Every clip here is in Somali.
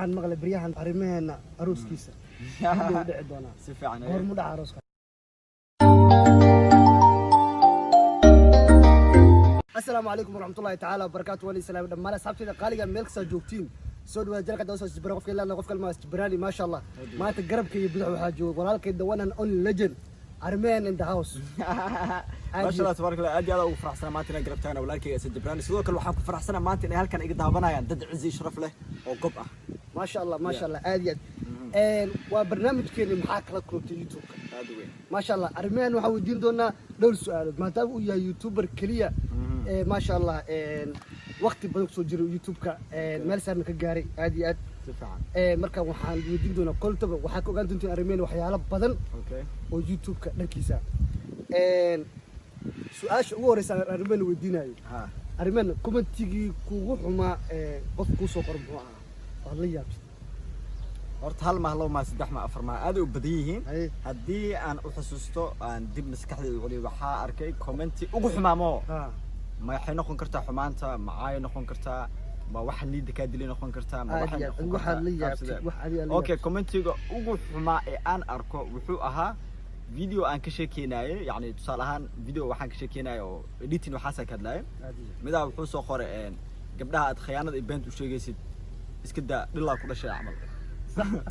Waxaan maqlay baryahan arrimaheena arooskiisa haduu dhici doonaa. Si fiican. Goormu dhaca arooska? Asalaamu calaykum waraxmatullahi tacaala wabarakaatu. Wali salaam dhammaan asxaabtayda qaaliga meel kastaa joogtiin. Soo dhawaad jalka dawsa jibra qofka ilaa qofka ilmaa jibraani. Maasha Allah, maanta garabka iyo bidix waxaa jooga walaalkay, the one and only legend, Armeen in the house. Maasha Allah, tabaaraka Allah. Aad iyo aad ugu faraxsana maanta inaan garab taagna walaalkayga Asad Jibraani. Sidoo kale waxaan ku faraxsana maanta inay halkan iga daawanayaan dad cizi iyo sharaf leh oo gob ah. Maasha Allah, maasha Allah, aad iyo aad. Waa barnaamijkeeni "Maxaa kala kulantay YouTube-ka?" Aad u weyn. Maasha Allah, arrimahan waxaan weydiin doonaa dhowr su-aalood maadaama uu yahay youtuber keliya ee, maasha Allah, waqti badan kusoo jiro YouTube-ka, meel saarna ka gaaray, aad iyo aad. Si fiican. Marka waxaan weydiin doonaa koltaba, waxaa ka ogaan doontiin arrimahan waxyaalo badan oo YouTube-ka dhankiisa. Su-aasha ugu horeysa aan arrimahan weydiinayo, arrimahan, commentigii kugu xumaa ee qof kuu soo qoro muxuu ahaa waad la yaabtid? Horta hal mah, laba mah, saddex mah, afar mah, aad ay u badan yihiin. Haddii aan u xusuusto, aan dib maskaxdayda u celiyo, waxaa arkay commenti ugu xumaamo. Ma waxay noqon kartaa xumaanta macaay noqon kartaa, ma waxa niida kaa dilay noqon kartaa, ma Aad waxay iyo aad. noqon Waxaad kartaa la qaab yaabtid, sidee? wax adiga la Okay. yaabtid. Commentiga ugu xumaa ee aan arko wuxuu ahaa video aan ka sheekeynayay, yacni tusaale ahaan video waxaan ka sheekeynayay oo editing waxaasaa ka hadlayay. Aad iyo aad. Midaa wuxuu soo qoray, "Gabdhaha aad khiyaanada iyo beenta u sheegaysid iska daa, dhilaa ku dhashay" camal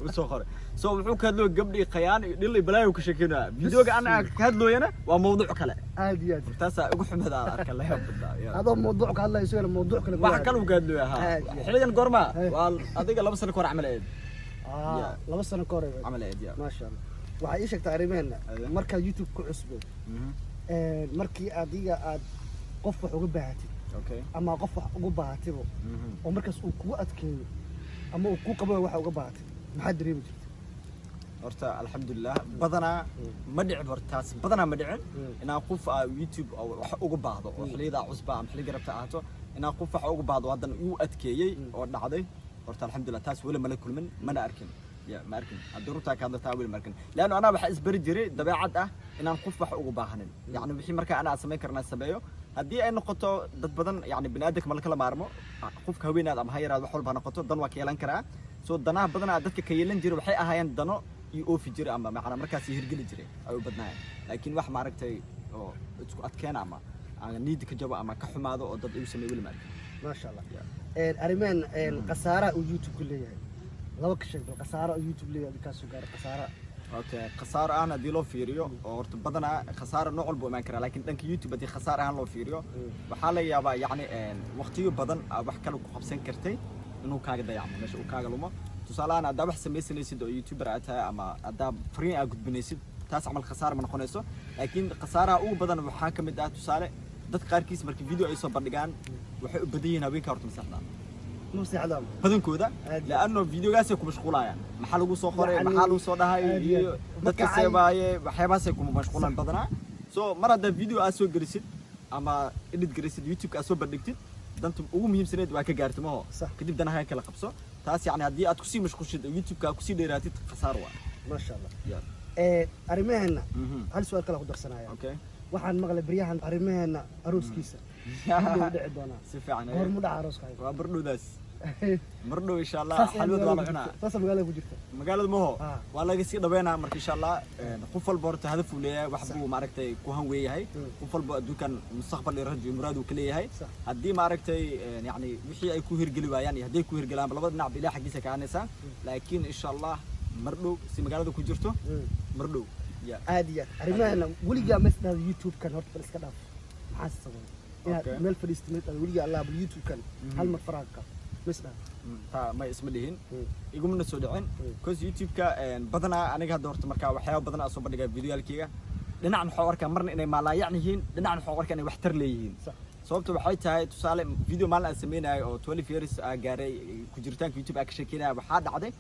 uu soo qoray. So wuxuu ka hadlooy gabdhii khiyaan iyo dhil iyo balaayo ka sheekeynaya. Videoga ana aan ka hadlooyana waa mawduuc kale. Aad iyo aad. Taasaa ugu xumada aan arka, la yaab badnaa, yeah. Adoo mawduuc ka hadlaya isagana mawduuc kale. Wax kale uu ka hadlooya ha. Aad iyo aad. Xilligan goorma? Hey. Waa adiga 2 sano ka hor camal eed. Ah, 2 sano ka hor ay ahayd. Camal eed, yeah. Maasha Allah, waxaa ii sheegtaa arrimaheena, Aye. markaad YouTube ku cusbay, markii adiga aad qof wax uga baahatid ama qof wax uga baahatibo oo markaas uu kugu adkeeyo ama uu kuu qabayo waxa uga baahatay, maxaad dareemi jirtay? Horta alxamdulilah, badanaa ma dhicin. Horta taas badanaa ma dhicin inaan qof aa YouTube oo wax uga baahdo oo xilliyada cusba ama xilliga rabta ahaato inaan qof wax uga baahdo haddana igu adkeeyey oo dhacday. Horta alxamdulilah, taas weli mala kulmin, mana arkin ya, ma arkin. Haddii runtaa ka hadlataa, weli ma arkin, leanno anaa waxaa isbari jiray dabeecad ah inaan qof wax uga baahanin. Yacni wixii markaa anaa samayn karnaa sameeyo. Haddii ay noqoto dad badan, yacni bini'aadamka ma la kala maarmo, qofka haweenaad ama ha yaraad, wax walba ha noqoto, dan waa ka yeelan karaa. So danaha badanaa dadka ka yeelan jiray waxay ahaayeen dano iyo oofi jiray ama macnaa markaas hirgeli jiray ay u badnaayeen, laakiin wax maaragtay oo isku adkeena ama aan niida ka jabo ama ka xumaado oo dad igu sameey weli ma arkin. Maasha Allah. Arrimahan khasaaraha uu YouTube ku leeyahay laba ka sheeg bal. Khasaaraha uu YouTube leeyahay adiga kaasoo gaaray khasaaraha. Okay, khasaaro ahaan haddii loo fiiriyo, oo horta badanaa khasaaro nooc walba u imaan karaa, laakiin dhanka YouTube haddii khasaar ahaan loo fiiriyo, waxaa laga yaabaa yacni waqtiyo badan aa wax kale ku qabsan kartay inuu kaaga dayacmo, meesha uu kaaga lumo. Tusaale ahaan haddaa wax samaysanaysid oo youtuber aad tahay ama haddaa fariin aad gudbinaysid, taas camal khasaar ma noqonayso. Laakiin khasaaraha ugu badan waxaa ka mid ah, tusaale, dad qaarkiis markii video ay soo bandhigaan waxay u badan yihiin haweenka horta maseexdaan. Ma seexdaan. Badankooda. Aad iyo laano videogaasay ku mashquulayaan, maxaa lagu soo qoray, Yacni, maxaa lagu soo dhahay aad iyo iyo aad. dadka Marka seebaaye, waxyaabahaasay ku mashquulaan badanaa. So mar haddaa video aad soo gelisid ama edit gelisid, YouTube aad soo bandhigtid, danta ugu muhiimsaneed waa ka gaartay maho. Kadib danaha kala qabso. Taas yacni haddii aad kusii mashquushid oo YouTube aad kusii dheeraatid, khasaar waa. Maasha Allah. Arrimaheena, hal su-aal kale ku darsanaya. Waxaan maqlay baryahan arrimaheena arooskiisa haduu dhici doonaa. Si fiican. Goormu dhaca arooska? Waa bardhowdaas, mardhow insha Allah. Saas ay Xalwad waa la magaalada ku cunaa. jirta. Saasa magaalada ku jirta. Magaalada maho. Waa laga sii dhaweynaa marka insha Allah. Qof walba horta hadaf uu leeyahay, wax buu maaragtay ku han weeyahay. Qof walba adduunkan mustaqbal iyo rajo iyo muraad uu ka leeyahay. Haddii maaragtay yacni wixii ay ku hirgeli waayaan iyo hadday ku hirgelaan, labada dhinac ba ilaah xaggiisa ka aanaysaa. Laakiin insha Allah mardhow si magaalada ku jirto, mardhow ya. Aad iyo aad. Arrimaheena, weligaa ma isdhahdo YouTube-kan horta bal iska dhaaf? Maxaa sababay inaad meel fadhiisto ma isdhahdo weligaa Allah bal YouTube-kan hal mar faraaqa qaad ma isdhahdo? Taa may isma dhihin, igumana soo dhicin, because YouTube-ka badanaa aniga hadda horta markaa waxyaaba badan aa soo bandhigaa videoyaalkayga. Dhinacan waxaa u arkaa marna inay maalaayac yihiin, dhinacan waxaa u arkaa inay waxtar leeyihiin. Sababta waxay tahay, tusaale, video maalin aan sameynayo oo 12 years aa gaaray ku jiritaanka YouTube aa ka sheekeynaya, waxaa dhacday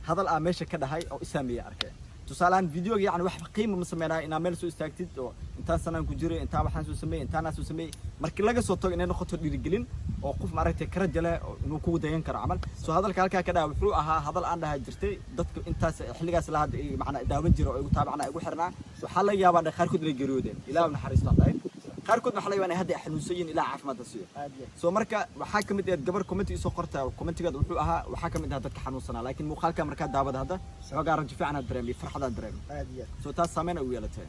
hadal aa meesha ka dhahay oo i saameeyay arkay. Tusaale ahaan videoga yacni wax qiima ma sameynayo inaa meel soo istaagtid oo intaan sanaan ku jiray, intaan waxaan soo sameeyey, intaanaa soo sameeyey, markii laga soo tago inay noqoto dhiirigelin oo qof maaragtay karaja leh oo inuu kugu dayan karo camal. So hadalka halkaa ka dhaha wuxuu ahaa hadal aan dhaha jirtay dadka intaas xilligaas la hadda macnaa daawan jira oo igu taabacnaa, igu xirnaa, waxaa laga yaabaa qaarkood inay geeriyoodeen, Ilaah u naxariisto aan dhahay. Qaarkood waxaa laga yaabaa inay hadda ay xanuunsan yihiin, ilaa caafimaad ha siiyo. Aad iyo aad. So marka waxaa ka mid ahayd gabar comment isoo qorta, commentigeeda wuxuu ahaa, waxaa ka mid ahaa dadka xanuunsanaa, laakiin muuqaalka markaa daawada hadda xoogaa rajo fiican aad dareemay, farxad aad dareemay. Aad iyo aad. So taas saameyn ay u yeelatay.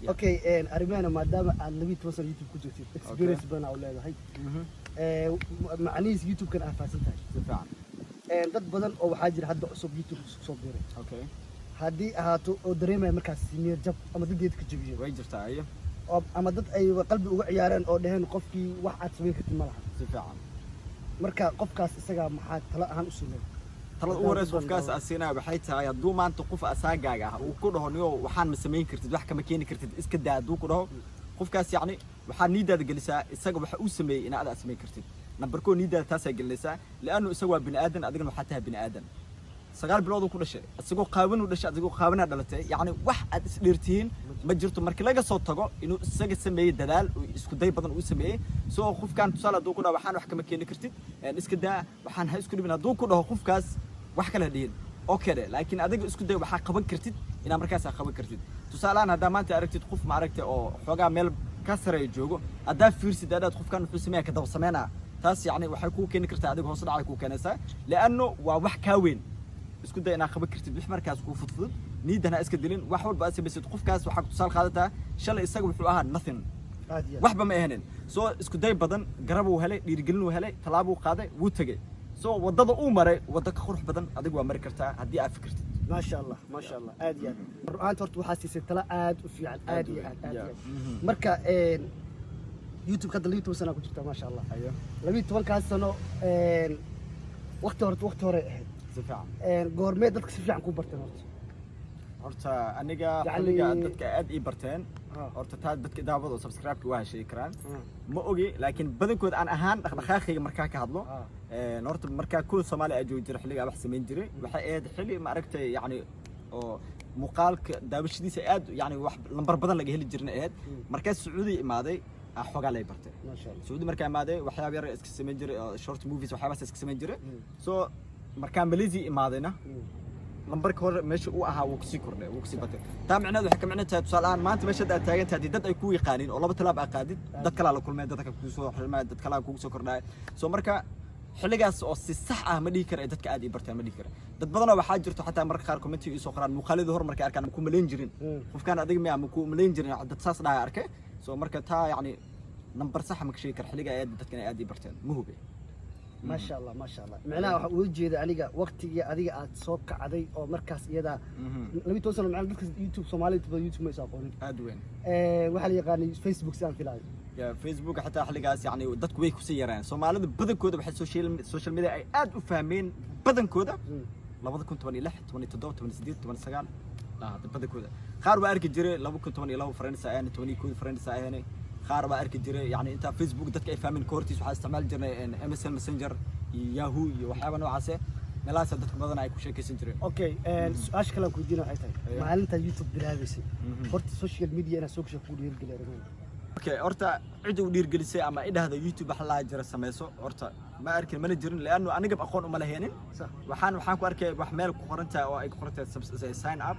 Yeah. Okay, arrimahana maadaama aad 12 sano YouTube ku jirtid, experience badan aa u leedahay, macnihiis YouTube-kan aad fahansan tahay. Si fiican. Dad badan oo waxaa jira hadda cusub YouTube isku soo biiray, haddii ahaato oo dareemaya markaas niyad jab ama dad geedka jabiyo. Way jirtaa, ayo. Ama dad ay qalbi uga ciyaareen oo dhaheen qofkii wax aad samayn kartid ma laha. Si fiican. Marka qofkaas isagaa maxaa talo ahaan u siinay? Talada ugu horeysa qofkaas aan siinaya waxay tahay, hadduu maanta qof asaagaaga ah uu ku dhaho, "Niyo, waxaan ma samayn kartid, wax kama keeni kartid, iska daa," hadduu ku dhaho qofkaas, yacni waxaa niidaada gelisaa isaga waxa uu sameeyey in aad samayn kartid. Number koo, niidaada taasaa gelinaysaa, liannu isaga waa bini aadan, adigana waxaa tahay bini aadan. 9 bilood uu ku dhashay, isagoo qaawan uu dhashay, adigoo qaawanaa dhalatay. Yacni wax aad isdheertihiin ma jirto, markii laga soo tago inuu isaga sameeyey dadaal uu isku day badan uu sameeyey. So qofkan tusaale hadduu ku dhaho, "Waxaan wax kama keeni kartid, iska daa, waxaan ha isku dhibin," hadduu ku dhaho qofkaas, wax kale ha dhihin, okay dhe, laakiin adiga isku day waxaa qaban kartid inaa markaas aa qaban kartid. Tusaalehaan, haddaa maanta aragtid qof, ma aragtay, oo xoogaa meel ka sareeya joogo, haddaa fiirsid adaad qofkan wuxuu sameeya ka daba sameynaa, taas yacni waxay kuu keeni kartaa adiga hoos dhacay kuu keenaysaa, lianno waa wax kaa weyn. Isku day inaad qaban kartid wix markaas kuu fudfudud, niidan ha iska dilin. Wax walba aad samaysid, qofkaas waxaa ku tusaale qaadataa shalay isaga wuxuu ahaa nothing. Aad iyo aad. Waxba ma ahanin. Soo isku day badan, garab uu helay, dhiirigelin uu helay, tallaabuu qaaday, wuu tegey. So waddada uu maray waddo ka qurux badan adigu waa mari kartaa haddii aad fikirtid. Maasha Allah, maasha Allah, aad iyo aad. Run ahaanta horta waxaa siisay talo aad u fiican, aad iyo aad, aad iyo aad. Marka YouTube hadda 12 sana ku jirta, maasha Allah. Ayo. 12-kaas sano, waqti hore, waqti hore ahayd. Si fiican. Goormee dadka si fiican ku barteen horta? Horta aniga xilliga dadka aad ii barteen, horta taa dadka daawada oo subscribe-ka waa sheegi karaan, ma ogi, laakiin badankood aan ahaan dhaqdhaqaaqayga markaa ka hadlo. Horta markaa kuwa Soomaali aa joogi jiray, xilligaa wax samayn jiray, waxay ahayd xilli, ma aragtay, yacni oo muuqaalka daawashadiisa aad, yacni wax lambar badan laga heli jirna ahayd. Markaa Sacuudi imaaday aa xoogaa lay bartay. Maasha Allah. Sacuudi markaa imaaday, waxyaaba yar iska samayn jiray oo short movies, waxyaabahaas iska samayn jiray. So markaa Malaysia imaadayna, lambarka hore meesha uu ahaa wuu kusii kordhay, wuu kusii batay. Taa micnaheedu waxay ka micno tahay, tusaale ahaan, maanta meesha aad taagan tahay haddii dad ay ku yaqaanin oo laba talaab aad qaadid, dad kalaa la kulmay, dad kale kugu soo xirmaya, dad kalaa kugu soo kordhaya. So marka xilligaas oo si sax ah ma dhihi kara ee dadka aad ii barteen, ma dhihi kara. Dad badanoo waxaa jirto xataa mararka qaar comment ii soo qoraan, muuqaaladii hor markay arkaan, "Ma ku malayn jirin qofkaan adiga miya, ma ku malayn jirin," dad saas dhahay arkay. So marka taa yacni nambar sax ma ka sheegi kara xilliga aad dadkan ay aad ii barteen, ma hube. Maasha Allah, maasha Allah. Micnaha waxaa uga jeeda aniga waqtigii adiga aad soo kacday oo markaas iyada 12 sano, macnaha dadka YouTube Soomaalida badan YouTube ma is aqoonin. Aad weyn. Waxaa la yaqaanay Facebook sidaan filaayo. Ya, Facebook xataa xilligaas yani dadku way kusii yaraan. Soomaalida badankooda waxay social media ay aad u fahmeen badankooda 2016, 17, 18, 19 hadda badankooda. Qaar waa arki jiray 2012 friends ahayna, 11 friends ahayna, qaar baa arki jiray. Yani intaa Facebook dadka ay fahmeen kahortiis waxaa isticmaali jirnay MSN Messenger iyo Yahoo iyo waxyaaba noocaas eh, meelahaas dadka badan ay ku sheekaysan jireen. Okay, su-aasha kale aan ku weydiina waxay tahay, maalintaa YouTube bilaabaysay, horta social media inaad soo gasho kugu dhiirigeliya arrimahan? Okay, horta cid uu dhiirgelisay ama i dhahda YouTube wax laa jira sameyso, horta ma arkin, mana jirin, liannu aniga aqoon uma laheenin. Waxaan ku arkay wax meel ku qoran tahay oo ay ku qoran tahay sign up,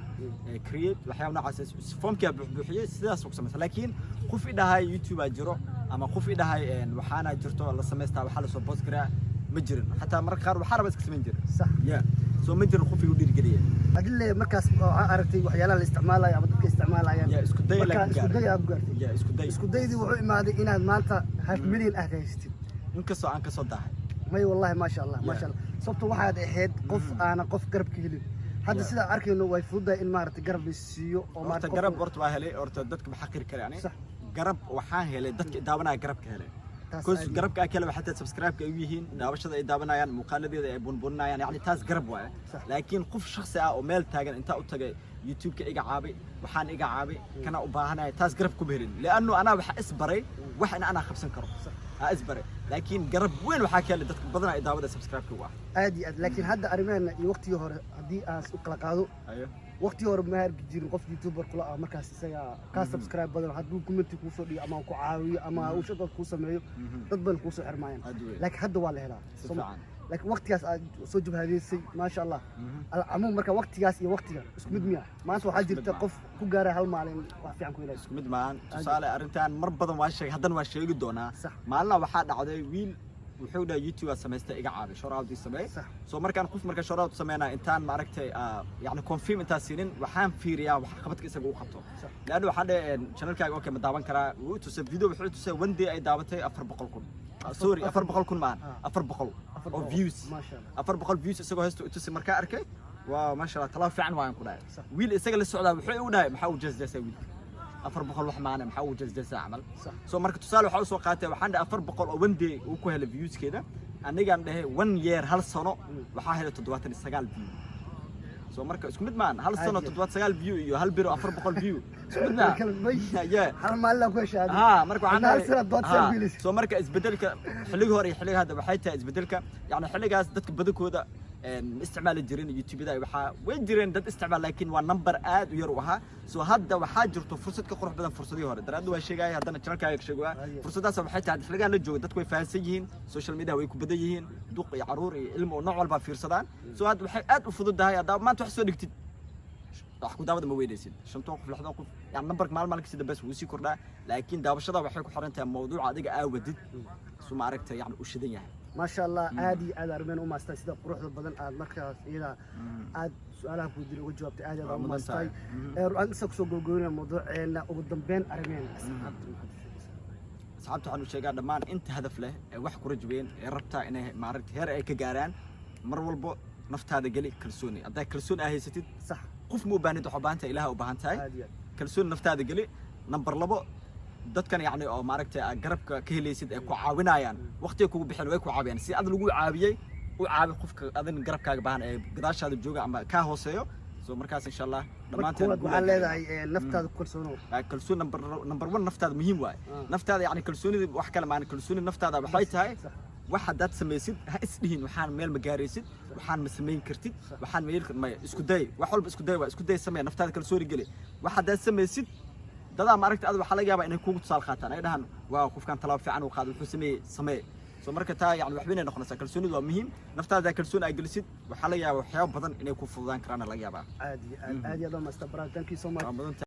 create, waxyaaba noocaas, formkaa buuxbuuxiyey, sidaas ku samaysa. Laakiin qof i dhahay YouTube aa jiro ama qof i dhahay waxaana jirto la samaystaa, waxaa lasoo post garaa, ma jirin. Xataa mararka qaar waxaa raba iska samayn jiray. Yeah, so ma jirin qof igu dhiirgeliyay. Adile markaas waxaa aragtay waxyaalaha la isticmaalayo ama dadka isticmaalayaan. Yeah, isku day. Marka laakiin isku gaaray. day aad ku gaartay. Yeah, isku day. Isku daydii wuxuu imaaday inaad maanta half million aad haysatid. Inkastoo aan kasoo daahay. May, wallahi, maasha Allah, maasha Allah, sababto waxaad ahayd qof aana qof garab ka helin. Hadda sidaa arkayno way fududahay in maaragtay garab la siiyo oo horta maaragtay garab horta waa helay. Horta dadka ma xaqiri kara yani. Garab waxaan helay dadka daawanaya, garabka helay. Taas Because aad garabka ay kale waxay tahay subscribe-ka ay u yihiin, daawashada ay daawanayaan, muuqaaladeeda ay bunbuninayaan, yani taas garab waaye. Laakiin qof shakhsi ah oo meel taagan intaa u tagay, "YouTube-ka iga caabay, waxaan iga caabay, kana u baahanaya," taas garab kuma helin, liannu anaa waxa isbaray wax in anaa qabsan karo aa isbaray. Laakiin garab weyn waxaa ka helay dadka badan ay daawada subscribe-ka u ah. Aad iyo aad. Laakiin hadda arrimaheena iyo waqtigii hore haddii aan u kala qaado, Ayo. waqtigii hore ma arki jirin qof youtuber kula ah markaas isaga kaa subscribe badan, hadduu comment kuu soo dhigo ama ku caawiyo ama uu shaqo kuu sameeyo, dad badan kuu soo xirmaayaan. Aad weyn. Laakiin hadda waa la helaa. Si Soo ma- fiican. Laakiin waqtigaas aad soo jabhadeysay, maasha Allah, alcamuum, marka waqtigaas iyo waqtiga isku mid miya? Maanta waxaa Isku mid jirta maaha. qof ku gaara hal maalin wax fiican ku helay. Isku mid maahan. Tusaale, arrintan mar badan waa sheegay, haddana waa sheegi doonaa. Maalina waxaa dhacday wiil wuxuu dhahay, "YouTube aad samaystay, iga caabi, shout ii sameey." So markaan qof marka shout sameynaa, intaan maaragtay yani confirm intaan siinin, waxaan fiiriyaa wax qabadka isaga uu qabto. Laanna waxaan dhahay, "Channelkaaga okay, ma daawan karaa?" Wuu tusay video, wuxuu tusay one day ay daawatay 400,000. Sorry, 400,000 maahan, 400 Afar oo boqol. views. Maasha Allah. 400 views isagoo haysto i tusay. Markaa arkay, "Waaw, maasha Allah, talaabo fiican waan," ku dhahay. Wiil isaga la socdaa wuxuu igu dhahay, "Maxaa u jeesjeesaa wiilka? 400 wax maana, maxaa u jeesjeesaa camal?" So marka tusaale waxaa usoo qaatay, waxaan dhahay 400 oo one day uu ku helay viewskeeda, anigaan dhahay one year, hal sano, waxaa helay 79 view. So marka isku mid maan, hal sano Caadi. 79 view iyo hal biro 400 view isku mid maa. Kala may. Yeah. Hal maalin aan ku heshay adiga. Ha, marka waxaan Hal dhahay sano 79 views. So marka isbedelka xilligii hore iyo xilliga hadda waxay tahay isbedelka, yani xilligaas dadka badankooda ma isticmaali jirin YouTube-da. Waxaa way jireen dad isticmaal, laakiin waa number aad u yar u ahaa. So hadda waxaa jirto fursad ka qurux badan fursadihii hore. Daraadda waa sheegaya, haddana channelkaaga ka sheegaya. Fursadaas waxay tahay xilligan la joogo dadku way fahansan yihiin, social media way ku badan yihiin, duq iyo caruur iyo ilmo oo nooc walba fiirsadaan. So hadda waxay aad u fududahay, haddaa maanta wax soo dhigtid, wax ku daawada ma weynaysid, shanton qof, lixdan qof, yani numberka maalin maalin kasii dambeys wuu sii kordhaa. Laakiin daawashada waxay ku xiran tahay mawduuca adiga aa wadid, su ma aragtay, yani u shidan yahay. Maasha Allah, aad iyo aad armeen u maastay sida quruxda badan aad markaas iyada aad su-aalaha kuweydiin uga jawaabtay. Aad iyo aad Waa u mudan maastay. tahay. Ru'aan isa kusoo gogoynaya mawduuceena. Ugu dambeyn, armeen, asxaabta maxaad u sheegaysaa? Asxaabta waxaan u sheegaa dhammaan inta hadaf leh ee wax ku rajween ee rabtaa inay maaragtay heer ay ka gaaraan, mar walbo naftaada geli kalsooni. Haddaa kalsooni aa haysatid, qof ma u baahnid, waxaa u baahan tahay Ilaah u baahan tahay. Aad iyo aad. Kalsooni naftaada geli. Number labo, dadkan yacni oo maaragtay aad garabka ka helaysid ee ku caawinayaan, waqtiga kugu bixin way ku caawiyaan. Si ad lagu caawiyey u caawi qofka adin garabkaaga baahan ee gadaashaada jooga ama kaa hooseeyo. So markaas insha Allah Marka dhammaanteen koowaad guul waxaad aan gaarayna. leedahay naftaada ku kalsoonow. Kalsoon number one, naftaada muhiim waaye. Naftaada, yani kalsoonida wax kale maan, kalsoonida naftaada waxay tahay wax haddaad samaysid ha isdhihin waxaan meel ma gaaraysid, waxaan ma samayn kartid, waxaan ma yeeli maya. Isku day, wax walba isku day, waa isku day, samee, naftaada kalsooni geli. Wax haddaad samaysid, dadaa ma aragta ad waxaa laga yaabaa inay kugu tusaal qaataan, ay dhahaan, "Waa qofkan talaabo fiican uu qaaday, wuxuu sameeyey, samee." So marka taa yani waxba inay noqonaysaa. Kalsoonidu waa muhiim. Naftaada kalsooni ay gelisid, waxaa laga yaabaa waxyaabo badan inay ku fududaan karaan laga yaabaa. Aad iyo aad, aad iyo aad waa master brother. Thank you so much. Waa mudan tahay.